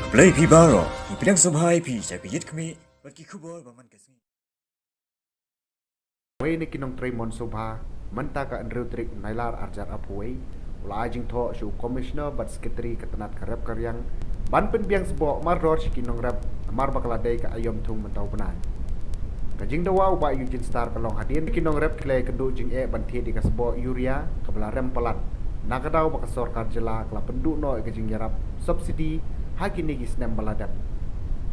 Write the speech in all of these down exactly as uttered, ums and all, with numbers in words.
Khublei phi baroh, ngi pdiang sngewbha ïa phi sha ka Ïit Khmih bad ki khubor ba man ka sngi. Wei na ki nongtrei mon sngewbha, mynta ka hynriew tarik u Nailar arhajar arphew wei, u la ai jingthoh sha u Commissioner bad Secretary ka tnat ka rep ka riang ban pynbiang sboh mardor sha ki nongrep, namar ba ka la dei ka aïom thung mynta u bnai. Ka jingdawa u Bah Eugene Starr ka long hadien ki nongrep ki la ïakynduh jingeh ban thied ïa ka sboh urea kaba la rem palat, na ka daw ba ka sorkar jylla ka la pynduh noh ïa ka jingïarap subsidy ha kine ki snem ba la dep.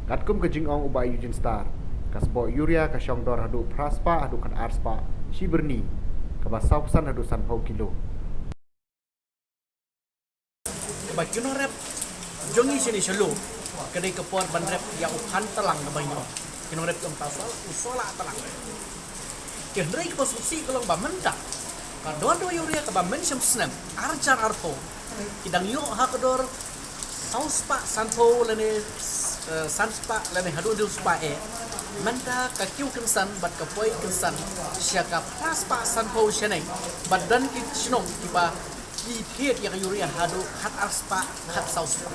Katkum ka jingong u Bah Eugene Starr, ka sboh urea ka shong dor haduh phra spah haduh khatar spah shi byrni, kaba saw phew san haduh sanphew kilo. Kaba ki nongrep jong ngi shane sha Lum, ka dei ka por ban rep ïa u khan tlang kaba ïoh. Ki nongrep jong ka sol, u sola tlang. Ki hynrei kaba sngewsih ka long ba mynta ka dor dawai urea kaba mynshem snem arhajar arphew, ki dang ïoh ha ka dor saw spah sanphew lane, eh, san spah lane haduh hynriew spah eh. Mynta ka kiew kynsan bad ka poi kynsan sha ka phra spah sanphew shane, bad don ki shnong kiba ki thied ïa ka urea haduh khatar spah, khatsaw spah.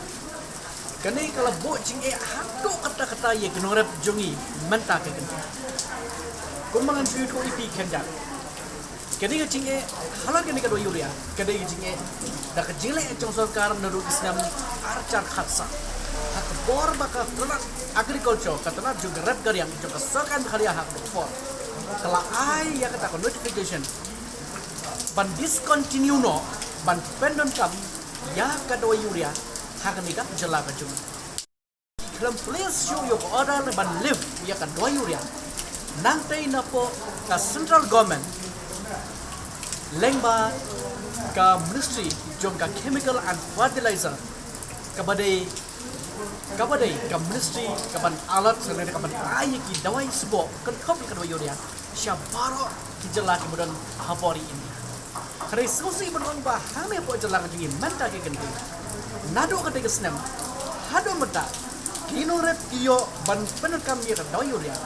Kane ka la buh jingeh haduh katta katta ïa ki nongrep jong ngi mynta ka kynti. Kumba ngan shu ïathuh ïa phi khyndiat, kane ka jingeh, halor kane ka dawai urea, kane ka jingeh da ka jingleh jong sorkar naduh ki snem arhajar khatsaw. Ha ka por ba ka tnat agriculture, ka tnat jong ka rep ka riang jong ka sorkar Meghalaya ha ka por ka la ai ïa kata ka notification ban discontinue noh ban pyndonkam ïa ka dawai urea ha kane ka jylla ka jong ngi. Khlem plie shuh ïa ka order ban lift ïa ka dawai urea, nangtei napoh ka central government lyngba ka ministry jong ka chemical and fertilizer, kaba dei, kaba dei ka ministry kaban allot lane kaban ai ïa ki dawai sboh kynthup ïa ka dawai urea sha baroh ki jylla kiba don ha bor India. Hynrei sngewsih ban ong ba hangne hapoh jylla ka jong ngi mynta ka kynti, naduh katei ka snem haduh mynta, ki nongrep ki ïoh ban pyndonkam ïa ka dawai urea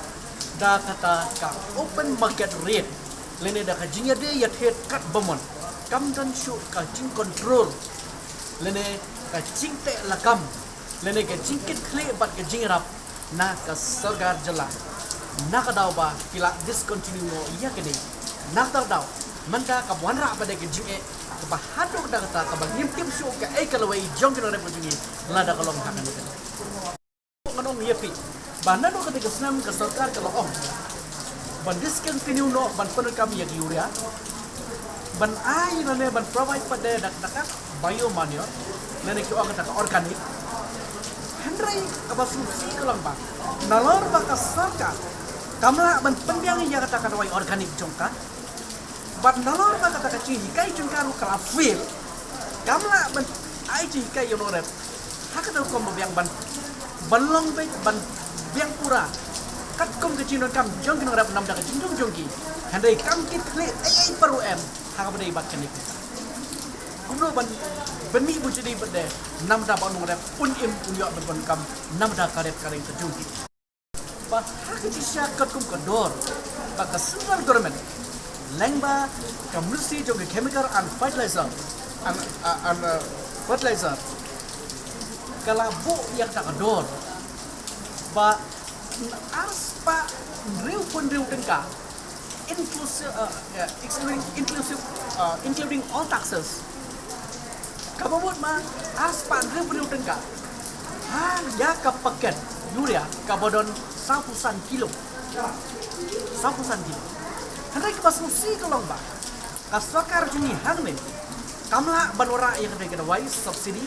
da kata ka open market rate lane da ka jingïadei ïathied katba mon. Kam don shuh ka jingcontrol lane ka jingteh lakam lane ka jingkitkhlieh bad ka jingïarap na ka sorkar jylla, na ka daw ba ki la discontinue noh ïa kane. Na ka daw mynta ka wanrah ba dei ka jingeh kaba haduh da kata kaba ngim tip shuh kaei ka lawei jong ki nongrep ka jong ngi lada ka long ha kane. Ngan ong ïa phi ba naduh katei ka snem ka sorkar ka la ong ban discontinue noh ban pyndonkam ïa ka urea, ban ai lane ban provide pat de da ka bio manure lane ki ong kata ka organic. Hynrei kaba sngewsih ka long ba nalor ba ka sorkar kam lah ban pynbiang ïa kata ka dawai organic jong ka, bad nalor ba kata ka jinghikai jong ka ruh ka la fail, kam lah ban ai jinghikai ïa u nongrep ha ka rukom ba biang ban, ban long beit ban biang pura katkum ka jingdonkam jong ki nongrep namar ka jingdon jong ki. Hynrei kam kit khlieh ei ei pat ruh em ha kaba dei bad kane ka. Kumno ban, ban mih bun jingdei bad de namar ba u nongrep un im un ïoh ban pyndonkam namar ka rep ka riang ka jong ki. Ba ha ka jingshisha katkum ka dor ba ka central government lyngba ka ministry jong ka chemical and fertilizer, and, uh, and, uh, fertilizer, ka la buh ïa kata ka dor ba ar spah hynriewphew hynriew tyngka, inclusive, uh, yeah, excluding, inclusive, uh, including all taxes. Kaba mut ma ar spah hynriewphew hynriew tyngka ha ïa ka paket urea kaba don sawphew san kilo. Sawphew san kilo. Hynrei kaba sngewsih ka long ba ka sorkar jong ngi hangne kam lah ban wanrah ïa kata ka dawai subsidy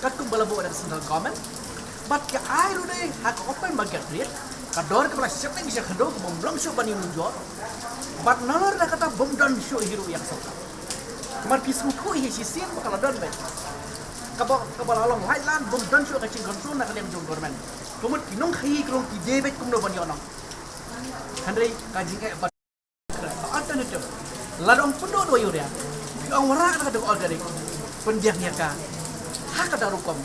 katkum ba la buh da ka central government. Bad ka ai ruh de ha ka open market rate, ka dor kaba la sheptieng sha khyndew kaba ym long shuh ban ïanujor. Bad nalor na kata bym don shuh hi ruh ïa ka sorkar. Namar phi sngewthuh hi shisien ba ka la don beit, kaba, kaba la long lait lan bym don shuh ka jingcontrol na ka liang jong government. Ka mut ki nongkhaïi ka long ki die beit kumno ban ïoh nong. Hynrei ka jingeh ba alternative, lada ong pynduh dawai urea, phi ong wanrah kata ka organic, pynbiang ïa ka ha kata ka rukom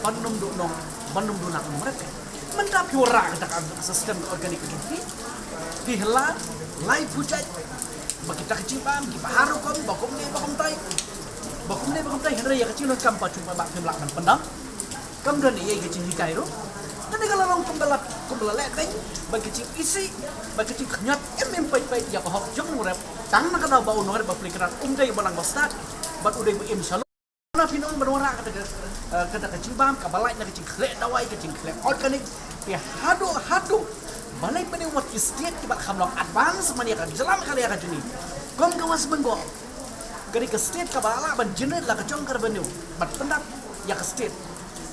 ban ym duh nong, ban ym duh nang nongrep. Mynta phi wanrah kata ka system organic ka jong phi, phi hela laiphew jait ba kita ka jingbam kiba har rukom, ba kumne ba kumtai, ba kumne ba kumtai, hynrei ïa ka jingdonkam ba jong phi ba phim lah ban pyndam. Kam don ei ei ka jinghikai ruh. Kane ka la long kum ka la, kum ka la leh beiñ bad ka jingisih bad ka jingkhñiot im im peit peit ïa ka hok jong u nongrep. Tang na ka daw ba u nongrep ba plikrat um dei ba nang ba stad bad u dei ba im shalor. Na phin ong ban wanrah kata ka, eh, kata ka jingbam kaba lait na ka jingkhleh dawai, ka jingkhleh organic. Te haduh haduh balei pynïoh wat ki state kiba kham long advance man ïa ka jylla Meghalaya ka jong ngi, kum ka West Bengal, ka dei ka state kaba lah ban generate la ka jong ka revenue bad pyndap ïa ka state.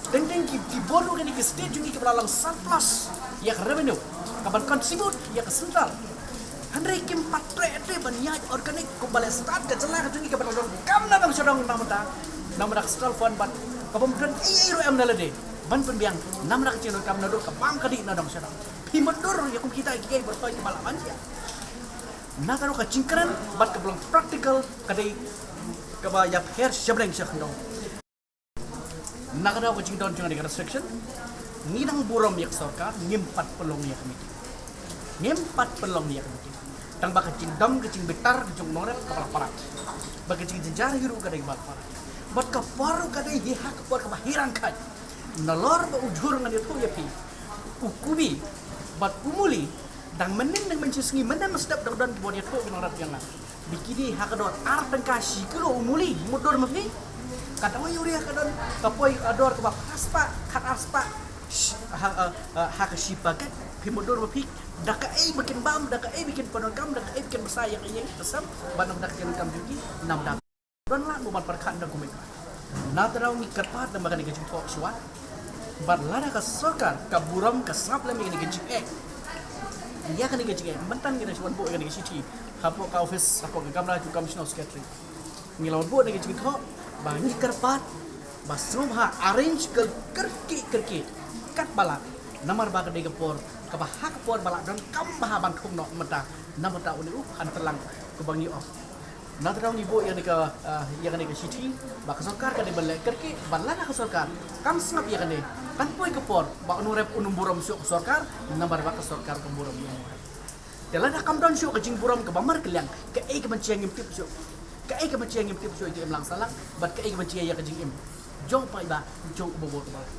Teng teng ki, ki bor ruh kine ki state jong ngi kiba la long surplus ïa ka revenue kaban contribute ïa ka central. Hynrei kim pat treh te ban ïaid organic kumba leh stad ka jylla ka jong ngi kaba la donkam na dong sha dong namar da, namar da ka central fund bad ka bym don ei ei ruh em na lade ban pynbiang namar da ka jingdonkam naduh ka bam ka dih na dong sha dong. Phi mutdur ïa kum kita ki ei ei baroh kiba la ban jia. Na ka ruh ka jingkren bad kaba long practical ka dei kaba ïapher shabreng sha khyndew. Na ka daw ka jingdon jong ka restriction, ngi dang burom ïa ka sorkar, ngim pat pynlong ïa ka meeting. Ngim pat pynlong ïa ka meeting. Tang ba ka jingdom ka jingbitar ka jong u nongrep kaba la palat, ba ka jingjynjar hi ruh ka dei ba la palat. Bad ka por ruh ka dei hi ha ka por kaba hi rangkhait. Nalor ba u jhur ngan ïathuh ïa phi, u Kubi bad u Muli dang mynnin dang mynshisngi mynnin mynstep dang don ki bor ïathuh ki nongrep ïa nga. Bikini ha ka dor ar tyngka shi kilo u Muli, mutdur ma phi. Ka dawai urea ka don, ka poi ka dor kaba phra spah khat ar spah. Sh-, ha, ha, ha, ha ka shi paket, phi mutdur ma phi. Da kaei ba kin bam, da kaei ba kin pyndonkam, da kaei ba kin bsa ïa ka ïing ka sem, ba nam da ka jingdonkam jong ki, nam da. Don lah mo ban pyrkhat da kumne. Na ka daw ngi kyrpad namar kane ka jingthoh shuwa. Bad lada ka sorkar ka burom ka sngap lem ïa kane ka jingeh, ïa kane ka jingeh, mynta ngi la wan buh ïa kane ka shithi hapoh ka office, hapoh ka kamra jong u Commissioner Secretary. Ngi la wan buh ïa kane ka jingthoh ba ngi kyrpad ba sngewbha arrange ka kyrkieh kyrkieh katba lah, namar ba ka dei ka por kaba ha ka por ba lah donkam bha ban thung noh mynta, namar ta une u phan tlang kaba ngi ong. Na ka daw ngi buh ïa kane ka, ah, ïa kane ka shithi ba ka sorkar ka dei ban leh kyrkieh, ba lada ka sorkar kam sngap ïa kane, kan poi ka por ba u nongrep un ym burom shuh ka sorkar, namar ba ka sorkar kam burom ïa u nongrep. Te lada kam don shuh ka jingburom kaba markylliang, kaei kaban jia ngim tip shuh. Kaei kaban jia ngim tip shuh ïa ka imlang sahlang bad kaei kaban jia ïa ka jingim jong u paidbah, jong u babun u balang.